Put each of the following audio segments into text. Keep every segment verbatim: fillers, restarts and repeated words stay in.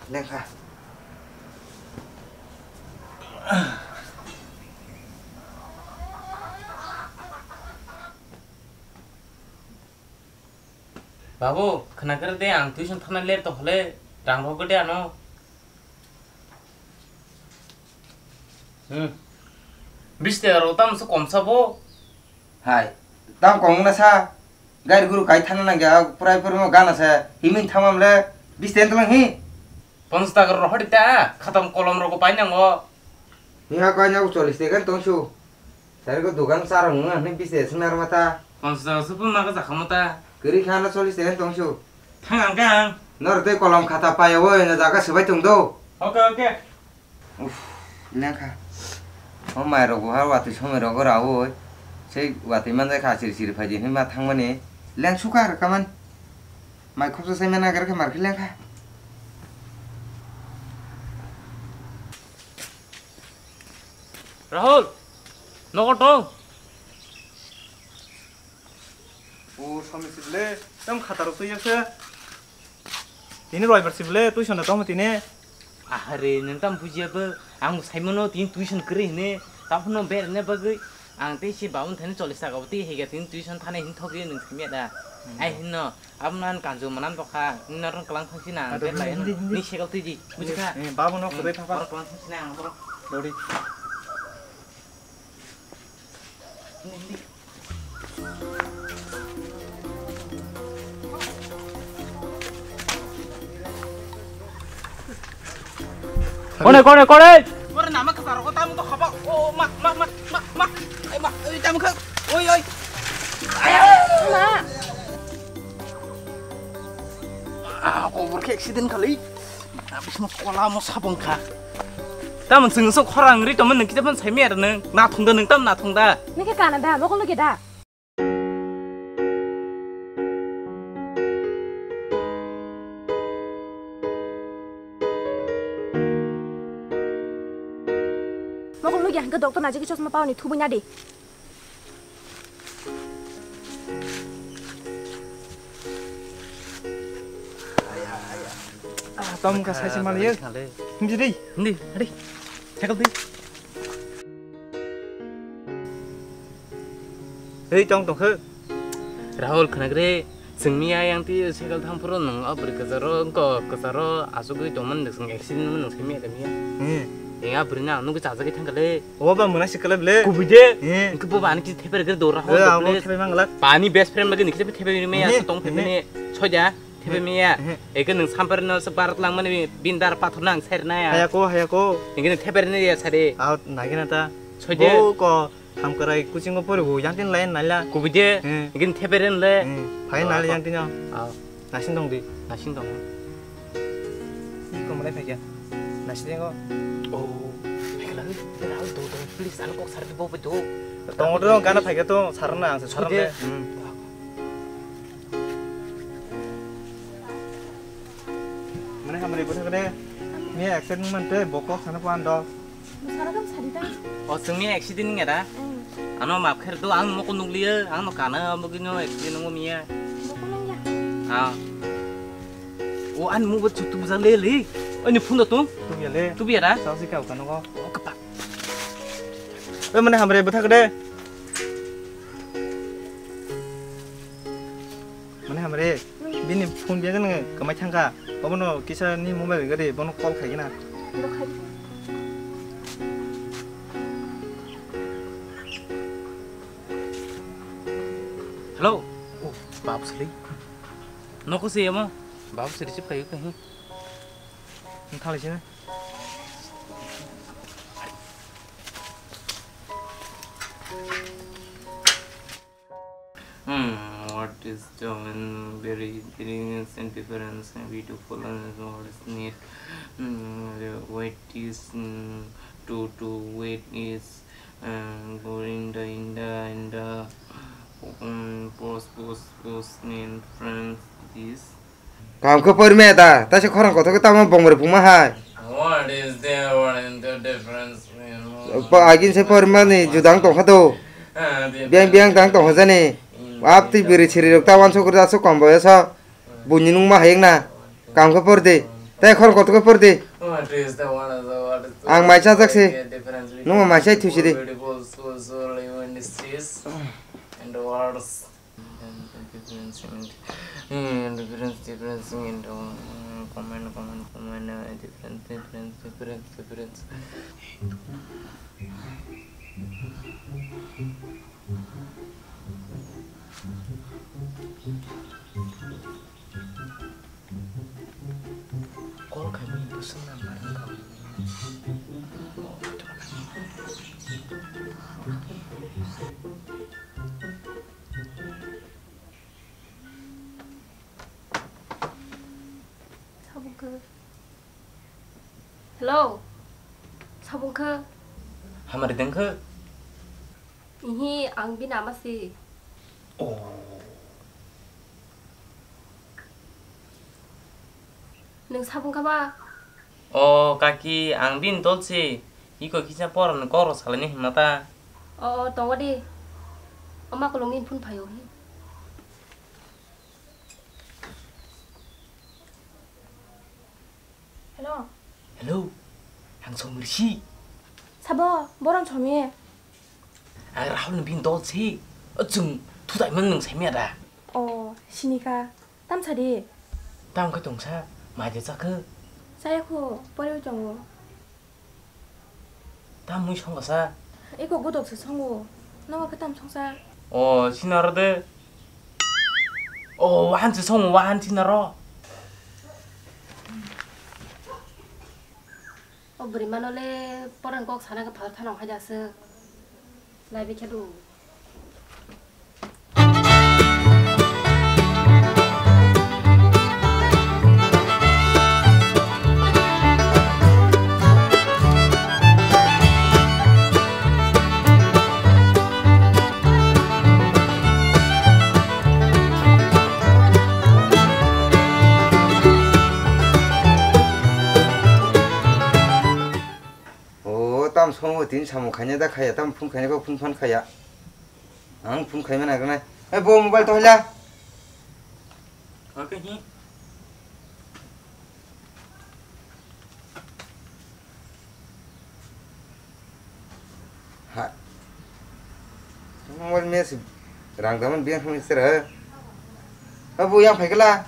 Lengkha. Babu, khwnakhwrwk de, ang tuition thana ler to hole, rang rwgwi de ano. Hmm. Bish taka rok tamo se komsa bo? Hai, tamo kom wngna sa? Gari guru kai thana nangya, prai prai mo gana se, himing thamam le, bish taka tlang hi? Ponchas taka rok hodi ta, khatam kolom rok pai nango. Hiya koi nang chollish taka tong su. Sari ko dukan char wngna hwnwi bish taka swngna rwma ta. Ponchas taka se phunna ka jakha mo ta. Kwrwi kha no chollish taka tong su. Thang ang kang. Nor tei kolom khata pai o, eno jaga swbai tong do. Oke, oke. Uff, lengkha. O mai rok bo ha watwi somoi rogo raui. Sei watwi manjak kha chiri chiri phai di hinwi ma thangmani. Leng suka rwkha man. Mai khopsa sai mana gar khe mar khe lengkha. Rahul, nogo tong. O, Somi sibile, tamo khatarok twi yakse. Tini roibar sibile, tuition na tamo tini. Ahare, nang tam bujiya bo, ang saimano tini tuition kwrwi hine, taphano berne bagwi, ang tei si baun thani chollish taka bo tei hega tini tuition thani hin thogwi nang saimya da. Hmm. Ai hinno, abna an kanju manan bokha, hinno rong kalang thangsi na, ang Ado, ber lai hindi, hindi, hindi. Ni segal twi di, bujikha? Eh, babu no Hmm, khudai thapa. Borok kalang thangsi na, ang borok. Dori. Kone, kone, kone! Ore nama kasar ko tamu to khaba. O ma, ma, ma, ma, ma. Ai ma, ai tamu kha. Oi, oi. Ai, ai. Ma. Ah, ko bor khe accident khali. Abismo kola mo sabong kha. Tamon sing so khorang ri tomon nang kita pon sai mer nang. Na thung da nang tam na thung da. Nike kana da, mokol loge da. Mokol loge hangke doktor na jeki chosma paoni thubui na di. Ah, tamo wngkha saisi maliyo. Hindi dei. Hindi, hindi. Cycle dei. Hei, tong tong khe. Rahul, khwnagre, chwng miya yang twi cycle thang phuru nwng o bwrwi kwcharo, wngkok kwcharo achugwi tongmani nwng accident wngmani nwng sai miya da miya. Hmm. Yang a bwrwi no ang nugwi chajagwi thangkha le. Obo ba mwnai se kwlai bwle. Kubui de. Eh. Hwnkhe bo ba ani kisa theper gre do Rahul. Eh, de abo bwle. Thepai mang glak. Ba ani best friend lagi ni kisa thepai ni meya. Eh, tong thepai eh. Ni soja thepai meya. Eh. Eke nwng sampar no se barat lang mani bindar pathor nang ser na ya. Haya ko, haya ko. Eke nwng thepai ni ya sare. Out nagi na ta. Soja. Bo ko hamkrai kuchingo pori bo yang tin lain nala. Kubui de. Eh. Eke nwng thepai ni le. Eh. Phai nala yang tin yo. Ah. Nasing tong di. Nasing tong. Ih, kok mulai phaikya? Nasing tong. Oh, phaikla. Kira do do, please, ano kok sar di bo do. Tong do gana phaikya to, sarna ang sarna. Sudi. Hmm. Mane hamri bwthak ne. Ni accident mante bokok sana pan do. Bwskango tamo sadi ta? O, chwngni accident wngya da? Ang. Ano map kher do, ang moko nukliya, ang no kana, abo kino accident wngo miya. Bokol wngya. Ah. O, ani mobile chu tubujak le, le. Ani phone do tung? Tubiya le. Tubiya da? Sao si kau kano ko. O, kapa. Oi, mane hamre bwthak de. Mane hamre, bini phone biya jani kwmai thangkha. Obono kisa ni mobile gari bono call khaigena. Hello. Oh, babu sali. Noko se yamo. Babu sali chip kayu kahi. Thali sini. Hmm, what is the, um, very intelligence and difference and beautiful and what is need, hmm, what is, hmm, to, to, what is, um, go in the, in the, in the, um, post, post, post, in friends, this. Kam khe pormaya da, taisa khorang kothok khe tamo bongmori pungma hai. What is there? What is the difference? Agin se pormani judang tongkha do. Biang biang dang tongkha jani. Ap twi biri siri rok ta wansok rok asok kom boyoso. Buini nungma hayek na. Kam khe por di. Tei khor kotogo por di. What is the one of the, what is the, ang mai chajak si. Difference between nung mai chai thusi di. Beautiful soul, soul, even this is, and words. Difference, difference, difference, comment, comment, comment, difference, difference, difference, difference. Call khaimani bwswk number wngkha. Sabungkha. Hello. Sabungkha. Hamari dengkha. Ihi, ang bini ama si. Oh. Nwng sabungkha ba? O kaki, ang bini dol si. Iko kisa porani koro salani hwnma ta. O, o, tongo di. Oma kolongni phone phaio hi. Hello. Hello. Ang Somrisi. Sabo, boron somi. Ang Rahul ni bini dol si. O chwng thutai mang nwng saimya da. O, sinika. Tam sadi. Tam khe tongsa, mai de chakhe. Chaya kho, poriwi tongo. Tam mui songkha sa? Eko godok se songo. Nogo khe tam songsa? O, sinaro de. O, wahan se songo, wahan sinaro. O bwrwi mano le porang kok sana khe phatar thanang hai da se. Lai bi khe du. O, tam songo tini samung khaina da khaya, tam phone khaina kok phone phan khaya. Ang phone khaima nang nai. Ei, bo mobile to hila. Okay, hi. Ha. Mobile mes rang daman biang hong sera. Ha, bo yang phaikala.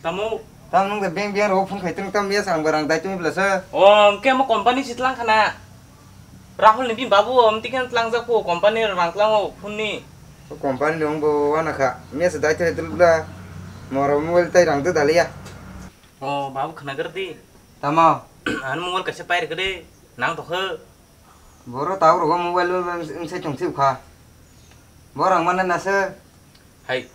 Tamo? Tam nung da beng beng ro phone khai tong tam ya sang barang dai tumi blasa. O, hwnkhe mo company si tlang khana. Rahul ni bini babu, o, mti khen tlang jak phu, company rang tlang o phone ni. O company rong bo wana kha. Mes dai tong dul bla. Moro mobile tai rang da daliya. O, babu khna gar di. Tamo? An mobile kaisa pai rikde. Nang tokhe. Boro tau rogo mobile wng sai tong si kha. Borang mana nasa. Hai.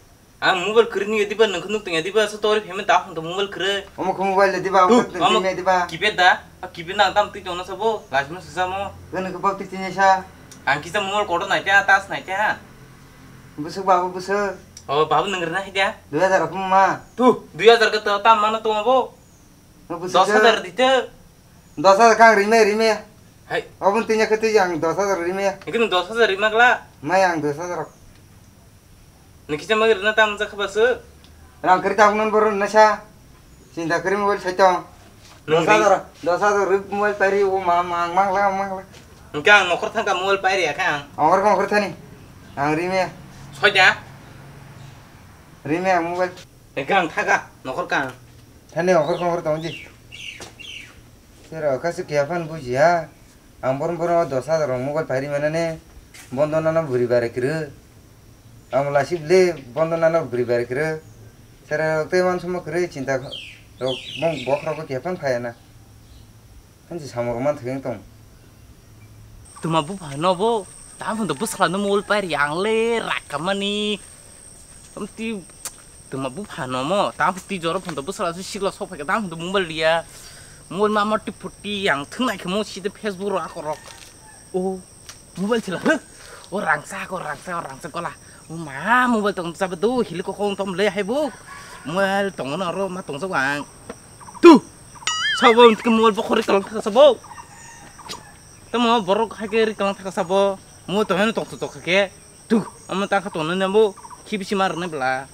Ang mobile kwrwi nungya diba, nungkhe nuk tongya diba, so tori payment ta hwn to mobile kwrwi. Omo khe mobile le diba, tu, omo tongya diba. Keypad da, a keypad nang tam twi tongna sabo, lajma sasamo. Gana khe bak twi tongya sa. Ang kisa mobile kotor nai ta, tas nai ta. Busuk babu busuk. O, babu nung rwna hai da. Dui hajar rok ma. Tu, dui hajar khe to tam mano tong abo. Busuk. Dos hajar dite. Dos hajar kang rime, rime. Hai. Obon tinya khe twi ang dos hajar rime. Ikin dos hajar rima gla. Mai ang dos hajar. Niki chama rina tam jakha basu. Rang kari ta unan boron nasa. Sinta kari mobile sai tong. Nung dos hajar, dos hajar rip mobile pari o ma, ma, mangla, mangla. Engke ang nokhor thangka mobile pairi ya khe ang. Ongor kong khor thani. Ang rime. Soja. Rime ang mobile. Engke ang thaga nokhor kang. Thani ongor kong khor tong ji. Sero kasi kya phan buji ha. Ang borom borom dos hajar rong mobile pairi manane. Bondo nana buri bare kru. Ang lasi ble bondo nana buri bare kru. Sero tei man sumo kru chinta rok bong bok rok kya phan phayana. Hansi samung rok man thwng tong. Tuma bupha no bo, tamo photo bwsala no mobile pairi ang le rakhamani. Tamti tuma bupha no mo, tamo ti joro photo bwsala se sikla sok phaikha, tamo photo mobile liya. Mobile ma mati phuti ang thwngnai khe mo side Facebook ro akorok. O. Mobile sila, huh? O rangsa ko, rangsa, o rangsa kola. O ma, mobile tong sa do, hili ko kong tom le hai bo. Mobile tong na ro ma tong sa wang. Tu. Sabo ke mobile bo khori kalang thaka sabo. Tamo borok hai ke ri kalang thaka sabo. Mo tong no tong tok ke. Tu, amo ta kha tong na bo. Khibi si mar na bla.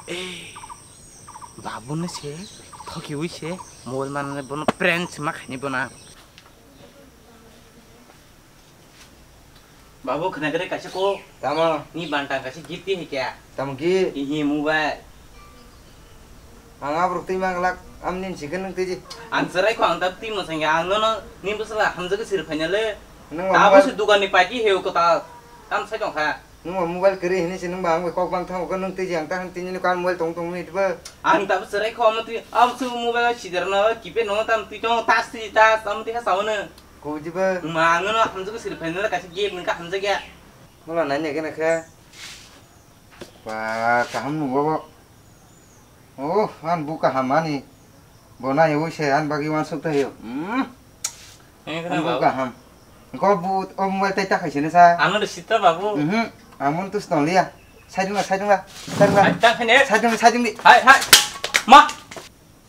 Eh. Abono se thokiwi se mobile manle bono prank se ma khaini bono. Babu, khna gre kaisa ko. Tamo? Ni bantang kaisa gift ti hikya. Tamo gift? Ihi mobile. Ang abrok twi manglak, amni sikhe nung tiji. Ang chwrai kho, ang tab twi mwsang ya, ang nono ni bwsala hamjagwi sir phaina le. Nung tabo mobile se dugan ni paiki heu kwtal. Tam sai tong kha. Nung mobile kwrwi hini se nung ba ang bai kok bang thango khe nung tiji ang ta han tini kan mobile tong tong ni tbo. Ang tab chwrai kho mo twi am su mobile sider no kipe no tam twi tong tas twi tas am twi ha sao no. Ko jiba. Ma ang no hamjagwi sir phaina le kaisa game nung ka hamjagya. Mula nai ne khe na khe. Ba kaham nung bo. Oh, an bu kaham ani. Bo nai ui se an bagi wan suk thaio. Hmm. Ang bu kaham. Ko bu o mobile tai ta khaisene sa. Ano de sita babu. Mhm. Amun tu stong liya. Saidung la, saidung la, saidung la. Ai, ta khaine. Saidung la, saidung di. Hai, hai. Ma.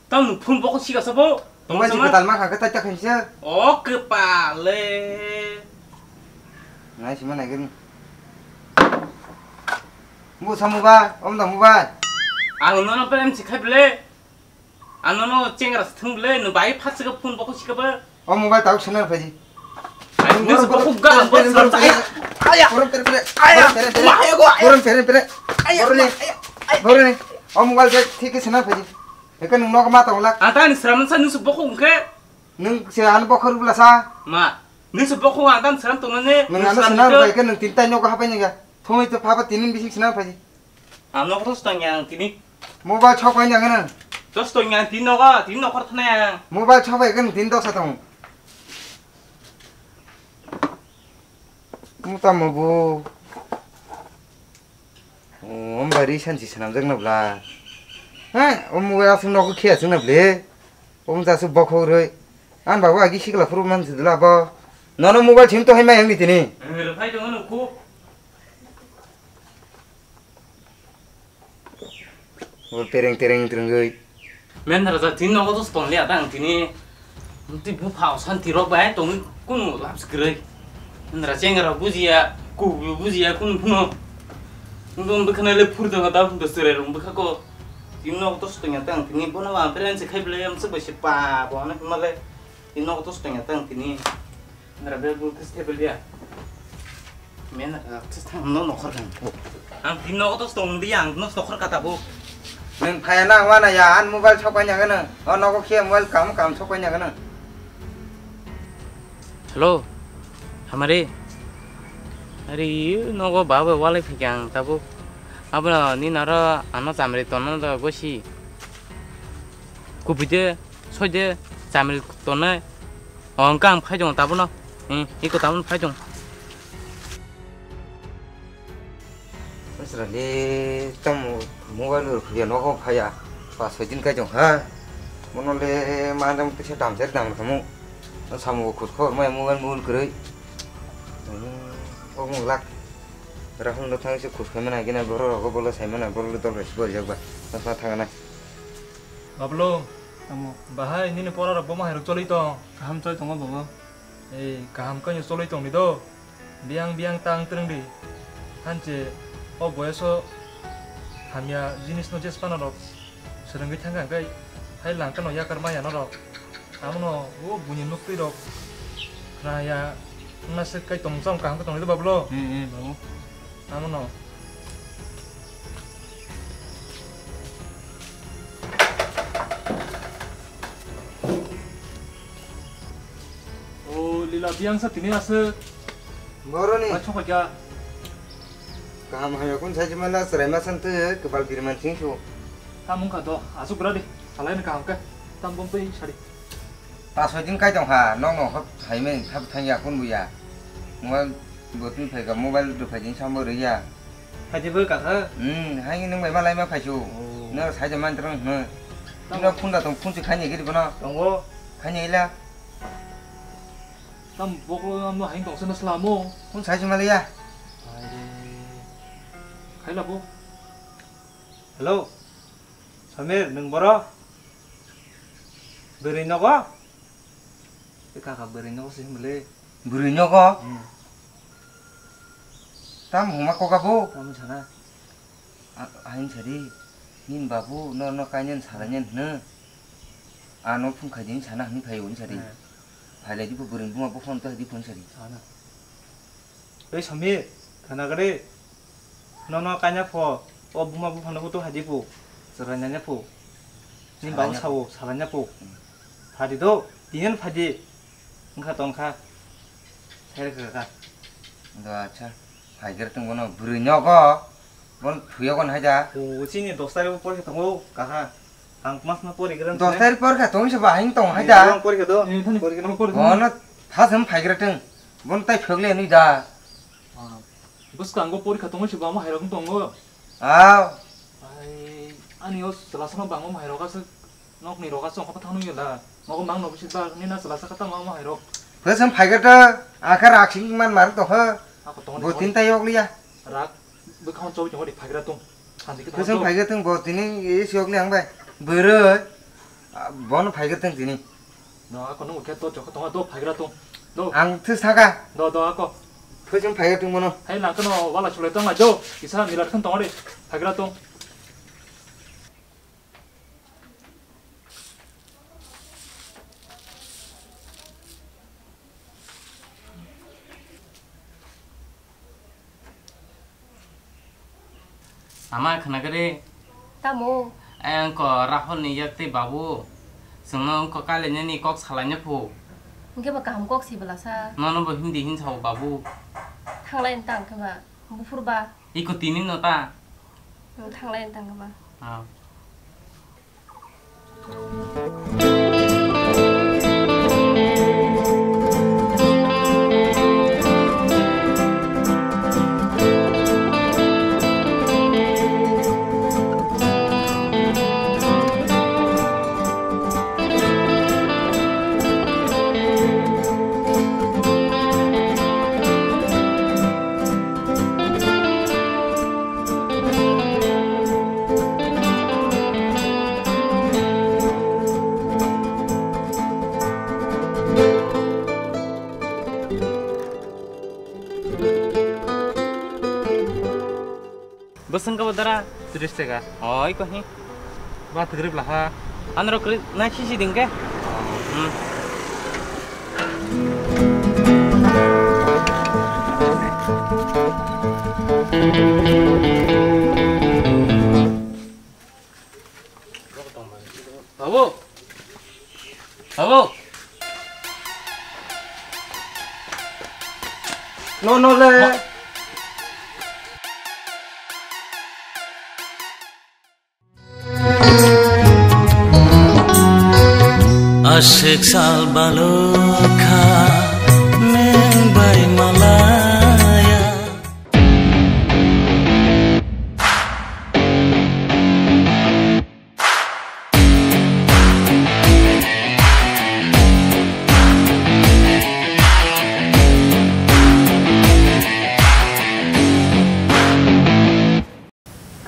Tamo phone bokol sika sabo. Mobile si kwtal ma kha, kwtal ta khainse. O kwpale. Nai sima nai gani. Mu sa mobile, om da mobile. Ang nono peren si khai bele. Ang nono chengra thung bele, no bai phat sika phone bokol sika ba. O mobile tau sena phaji. Ai, nung se bokol ga, bokol sa. Aya. Borom pere pere. Aya. Borom pere pere. Aya go, aya. Borom pere pere. Aya. Borom ni. Aya. Borom ni. O mobile se thik sena phaji. Eke nung nok ma tong lak. Ang ta ni sram sa nung se bokol ke. Nung se an bokol bla sa. Ma. Nung se bokol ang ta ni sram tong ne. Nung an sram sena ke. Bai ke nung tin ta nok ha pai ni ga. Thumui to phaba tinin bising sena phaji. Ang nok to stong yang tini. Mobile chok pai yang nung. To stong yang tin nok, tin nok kor thana yang. Mobile chok pai ke nung tin dok sa tong. Muta mo bu. Om bari sansi sanam jak na bla. Hai, om mobile asung nok khia sung na ble. Om jasu bokhok roi. An babu agi sikla phuru man sidla bo. Nono mobile chim to hai mai ang ni tini. Ang rwphai tongo nukhu. Bo tereng tereng terengoi. Men raja tin nogo to stong liya ta ang tini. Twi bupha santi rok bai tong kunu labs kwrwi. Men raja chengra bujiya, kubu bujiya kunu phuno. Nung bwkhana le phur dong ta phun to sere rung bwkha ko. Tin nogo to stong ya ta ang tini bono ba peren se khai ble am se bai se pa bo na male. Tin nogo to stong ya ta ang tini. Nara bel bu kis table ya. Men, ah, kis thang no nokhor kang. Ang tin nogo to stong di ang no nokhor kata bu. Nung phaya na wana ya an mobile sok kanya gana. O nogo khe mobile kam kam sok kanya gana. Hello. Hamari. Ari nogo baba walai phikang tabu. Abra ni nara ano chamri tono da gosi. Kupide. Soide chamil tonne. O, wngkha ang phai tongo tabukno. Hmm, iko tabukno phai tongo. Asrale tamo mobile rok ya nogo phaya. Pas soi din kai tong ha. Mono le ma dam kisa dam ser dam kamu. Samo khus khor mai mobile mobile kwrwi. Hmm, o mung lak. Rahul no thang se khus khamana gina borok rok bolo saimana borok dol rok si borjak ba. Nasma thangana. Bablo, tamo, bahai nini pora rok bomo hai rok choli tong? Kaham choli tongo bobo. Ei, kaham kanya choli tong di do. Biang biang tang treng di. Hanche, o boyoso hamya jinis no jes pano rok. Serengwi thangka kai, hai langka no yakar maya no rok. Amono, o buini nuktwi rok. Khna ya, wngna se kai tong chong kaham khe tong di do bablo. Hmm, hmm, babu. Amono. O lila biang sa tini aswk. Boroni. Ba chokha kya? Kaham hamya kun sai jumala chwrai ma san twi kwpal birman sing su. Tam wngkha to, aswk bwra di. Salai ni kaham khe. Tam bom twi sadi. Pas soi din kai tong kha, nok nok hok hai men thap thang ya kun buya. Mobile bo twi phai ka mobile rw phai din sambo rw ya. Phai di bo ka kha? Hmm, hai nung bai malai ma phai su. Oh. No sai de man trong no. Tamo. Tino phun da tong phun si khai ni giri bono. Tongo. Khai ni ila. Tam boklo amno hai tong sana slamo. Phun sai jumala ya. Hai de. Khai la bo. Hello. Samir, nung boro? Bwrwi nogo? Kaka bwrwi nogo se himle. Bwrwi nogo? Hmm. Tam huma koka bo? Tam sana. A-, ahin sari. Nini babu no, no kainyan salainyan hwno. Ano phung khaidi sana hwnwi phaio hwnwi sadi. Hmm. Phailai di bo bwrwini buma buphang to hadi phone sadi. Sana. Oi Samir, khana gade. No, no kainyan pho. O buma buphang no to hadi pho. Salainyan pho. Nini babu salainyan pho. Salainyan pho. Hmm. Phadi do, tinin phadi. Wngkha tongkha. Sairwkha kha. Do acha. Phaiger tong bono bwrwi nogo. Bon thuyo kon haida. O chini dos tarikh porikha tongo kaka. Ang mas ma porikha. Dos tarikh porikha tong se bahing tong haida. Ang porikha do. Eh, thani porikha. Bono phasam phaiger tong. Bon tai phogle nui da. Ah, bwskango porikha tongo se bama hairok tongo. Aw. Ai, ani o chwla sama bangma mairok aswk, nokni rok aswk ongkha thangno yela. Nogo mang no bisi bak, nina chwla saka tamo mairok. Phwswng phaiger ta, akha raksing man mar tongkha. Ako tongo. Bo tin ta yok liya. Rak, bwkhang chobi tongo di phaigra tong. Sandi khe. Phwswng phaiger tong bo tini is yok liya ang bai. Bwrwi, ah, bono phaiger tong tini. No, ako nung khe to chokha tongo, do phaigra tong. Do. Ang thwi saka. Do, do, ako. Phwswng phaigra tong bono. Hai lang kano wala chulai tong lai do. Kisa milat khan tong ari. Phaigra tong. Ama khwnakhe de. Tamo? Ai, wngkha Rahul ni yak tei babu. Chwngno wngkha kailainani kok salaina phu. Hwnkhe ba kaham kok si bwlasa. Nono bo Hindi hin sao babu. Thanglai wng tang khe ba. Buphur ba. Iko tini no ta. Thanglai wng tang khe ba. Ah. Bwswng kabo dara? Tris taka. Oi, kohi. Ba, tgri blaha. Anro kri, na sisi dingke. Hmm. Babu. Babu. No, no, le. Aswk sal balokha nwng bai malaya.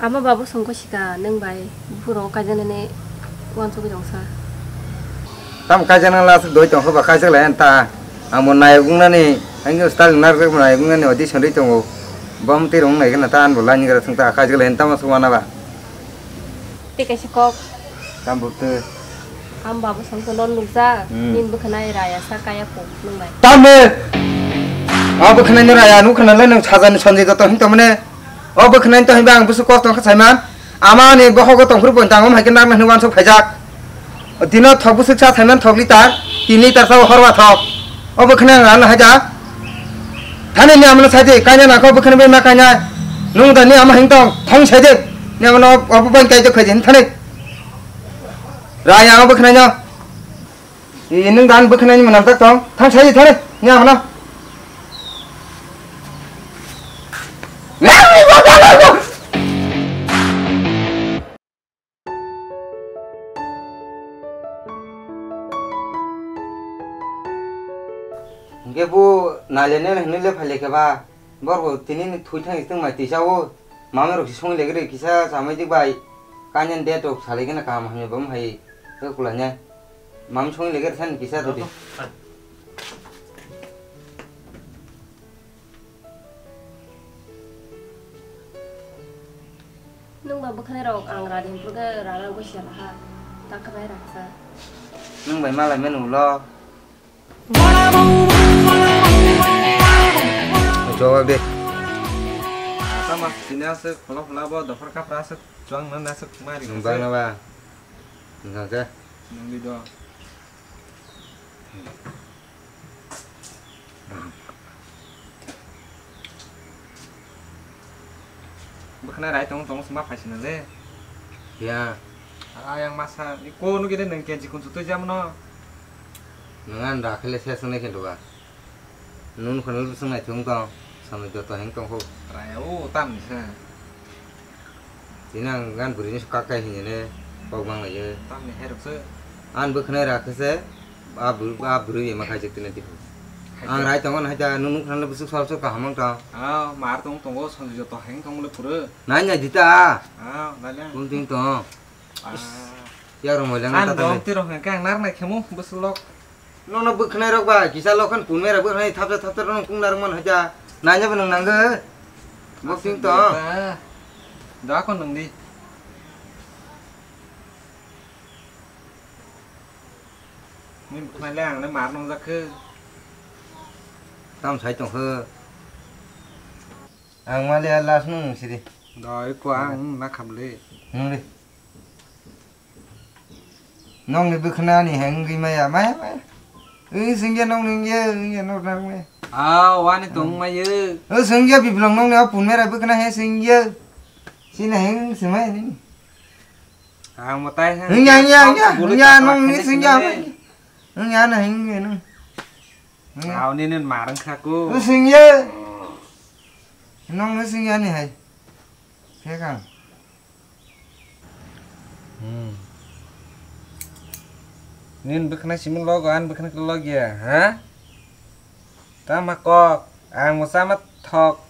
Ama babu songko sika nwng bai buphuru o kaijaknani uansugwi tongsa. Tamo kaijaknang lasuk doi tongkha ba kaijak lai ta. Amo naigungnani, ang style narwk naigungnani audition ri tongo. Bom twi rong nai gana ta an bo line gra thung ta kaijak lai tamo sugana ba. Tei kaisa kok. Tam bukte. Am babu songkhe non nukjak, hmm, nin bwkhwnai raya sa kaya kok nung bai. Tamni. Abo bwkhwnai ni raya nukha nalai nung sajani sonjai joto hin tamne. O bwkhwnai to hinba ang busu kok tongkha saiman. Ama ni bohogo tongphuru bo tangom hai khe nak na hwnwi uansuk phaijak. Dino thok busu cha saiman thok litar, tin litar sa horwa thok. O bwkhwnai ang rana haja. Thani ni amano saidi, kaina nangkho bwkhwnai bai ma kaina. Nung da ni ama hing tong, thong saidi. Ni amano obo bai kaijak khaidi hin thani. Raya ang bwkhwnai no. I nung dan bwkhwnai ni mwnam tak tong. Thang saidi thani. Ni amano. Hingke bo nailene hinui le phaile khe ba, borok bo tini ni thwi thang tong mai tisa o, mama rok si songwi legere kisa chamai dik bai, kanya de tok salai gana kaham hamya bam hai, khe kulanya, mam songwi legere san kisa todi. Nwng ba bwkhanai rok ang radi hwnphru khe rana gwi siya laha. Takha bai raksa. Nwng bai malai mani ulo. Jawab de. Tama sini aswk, phola phola bo dophar kapra aswk, chuang nan aswk, mari. Nwng bang na ba? Nwng khe? Nwng di do. Bwkhwnai rai tong tong sima phaisina le. Ya. Ayang masa ni ko nu gede nang kenji kun sutui jam no. Nang an da khele ses nai khe duga. Nun khunu sung nai thung tong. Samai joto heng tong ho. Rai o tam ni sa. Tini ang gan bwrwini kak kai hinwi ne kok bang lai. Tamni hai rok se. Ang bwkhwnai ra khe se, a bwrwi, a bwrwi ma khai jek tini tini. Ang rai tongo hai ta, nung nuk nang le bwswk sal sal kaham wng tong. Ah, mar tong tongo, sanjui joto hai wng tong le pura. Nai nai di ta. Ah, nai le. Kung ting tong. Ah. Ya rong mo lang ta ta. Ang dong ti rong khe ang nar nai khemo bwswk lok. Nono bwkhnai rok ba kisa lokhan punmera bwkhnai thapsa thapsa rok kung narwk man haja. Nanya bwnang nanggo. Bok ting tong. Da kon nang di. Ni bwkhnai le ang le mar nang jakhe. Tam sai tong khe. Ang mali a last nung sidi. Doi ko ang na khamle. Nung di. Nokni bwkhwnani hai wngwi maya, maya, maya. Wng singya nokni wngya, wngya nok narwkni. Ah, wani tong maya. O singya biplong nokni o punmera bwkhwna hai singya. Sini hai wng simaya nini. Ang mo tai hai. Wngya, wngya, wngya, wngya nokni singya. Wngya na hai wngya nung. Wngya. Aw nini marang khaku. O singya. Nokni singya ni hai. Phekang. Hmm. Nini bwkhwnai simi logo, ani bwkhwnai khe logya, ha? Tama kok, ang bo chama thok.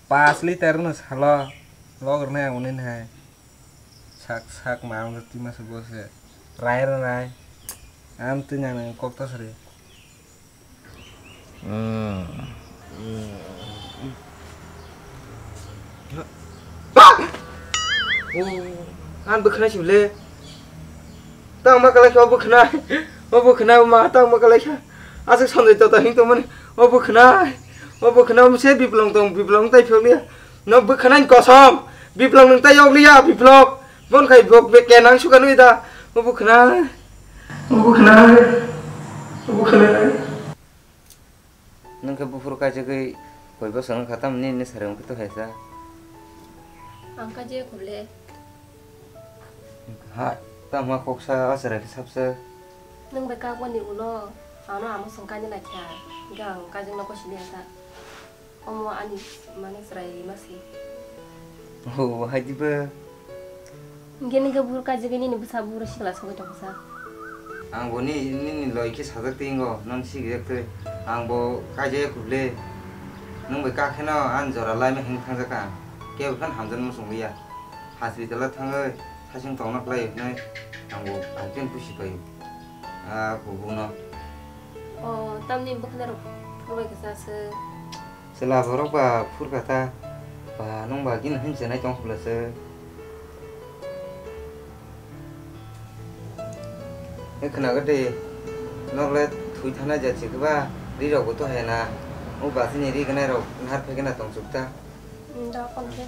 Pash liter no salo. Log rwnai ang nini hai. Sak sak ma ang twi masa bo se. Rai rwnai. Ang twi nang kok ta sari. Ang bwkhwnai sibole. Tang ma kalai kha o bwkhwnai. O bwkhwnai ma tang ma kalai kha. Aswk sonjoi tota hing tongmani. O bwkhwnai. O bwkhwnai se biplong tong biplong tai phiyok liya. No bwkhwnai kosom. Biplong nung tai yok liya biplong. Bon khai bok be kenang suka nui da. O bwkhwnai. O bwkhwnai. O bwkhwnai. Nwng khe buphuru kaijagwi koi bosor wngkha, tamni nini sari wngkhe to hai sa? Ang kaijagwi khuble. Ha, tamo kok sa o chwrai khe sap sa. Nwng bai kakboni ulo ano amo swng kainwi lai kha, hwnkhe ang kaijakno kosini ya ta. Omo ani mane chwrai rima se. Oh, hai diba? Hingke nini khe buphuru kaijagwi nini bwsa buphuru sikla sogwi tongsa. Ang bo ni, nini loi khe sajak twi wngo, non sikjak twi. Ang bo kaijak ya khuble. Nwng bai kha kheno ani jora laima hing thangjak ang. Kebo phano hamjakma chwng liya. Hospital o thangwi hasing tongna khlai hwnwi ang bo bai phano busi pai o. Ah, kubuno. O, tamni bwkhwnai rok phuru bai khe sa se. Chwla borok ba phurkha ta, ba nwng ba gini hinwi chenai tong phulasa. Hwnkhwna gede, nok le thwi thanai ja chikba, ri rok bo to hena, o ba chini ri gwnai rok narwk phai gana tong chuk ta. Hmm, da kon khe.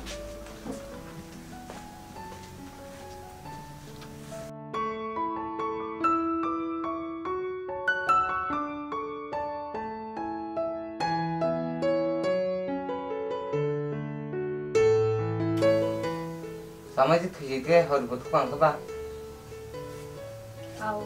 Samai se thwijak khe hor bo thupha wngkha ba? Au.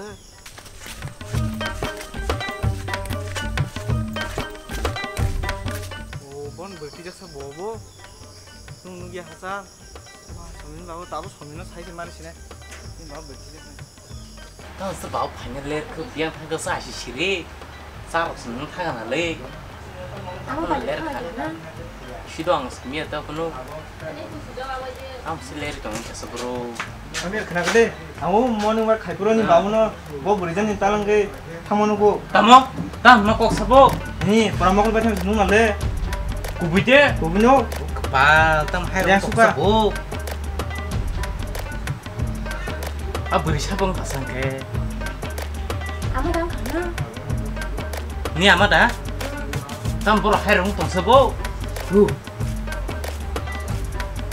O, bon bwrwi twijak sa bo bo. Nwng nukya hachal. Somin babu tabo somino sai se mani sine. Ni babu bwrwi twijak sa. Tamo se babu phaina ler khe biyang thang khe sa si siri. Sa rok se nwng thang na le. Ano ler kha. Sido ang simiya ta kuno. Ang si ler tong khe sa bro. Amir khna kade. Ang o morning walk khai puro ni babu no. Bo bwrwi jani talang khe thangmano ko. Tamo? Tam no kok sabo. Ni pura mokol bai thang nung na le. Kubui de. Kubui no. Kepal tam hai. Yang suka. Sabo. A bwrwi sabong pasang khe. Ama dang khana. Ni ama da? Tam boro hai rong tong sabo. Hu.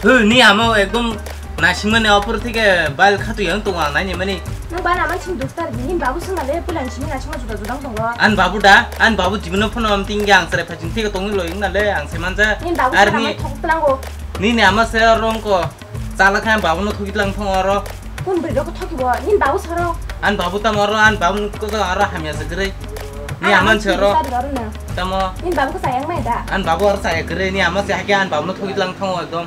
Hw, ni amo ekdom naisingmani opor theke bail khatui ang tongo ang naini mani. Nang bana mansing dustar di, nin babu sima le pulan simi naisingma juda juda tongo. An babu da, an babu jibino phano am tingge ang chwrai phaiching theke tongwi loi wngna le ang se manja. Nin babu ar sima ni mai thok tlango. Nini ama se rongko. Chala khe ang babuno thoki tlang thong oro. Kun bwrwi rok thoki bo, nin babu saro. An babu tamo oro, an babu ko oro hamya se gre. Ni aman se oro. Tamo. Nin babu ko sayang mai da. An babu oro saya gre, ni ama se hake an babuno thoki tlang thong ekdom.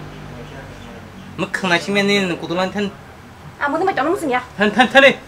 Mwkhang naisingmani kudulan than. Amo ni mai tono musung ya. Than than thani.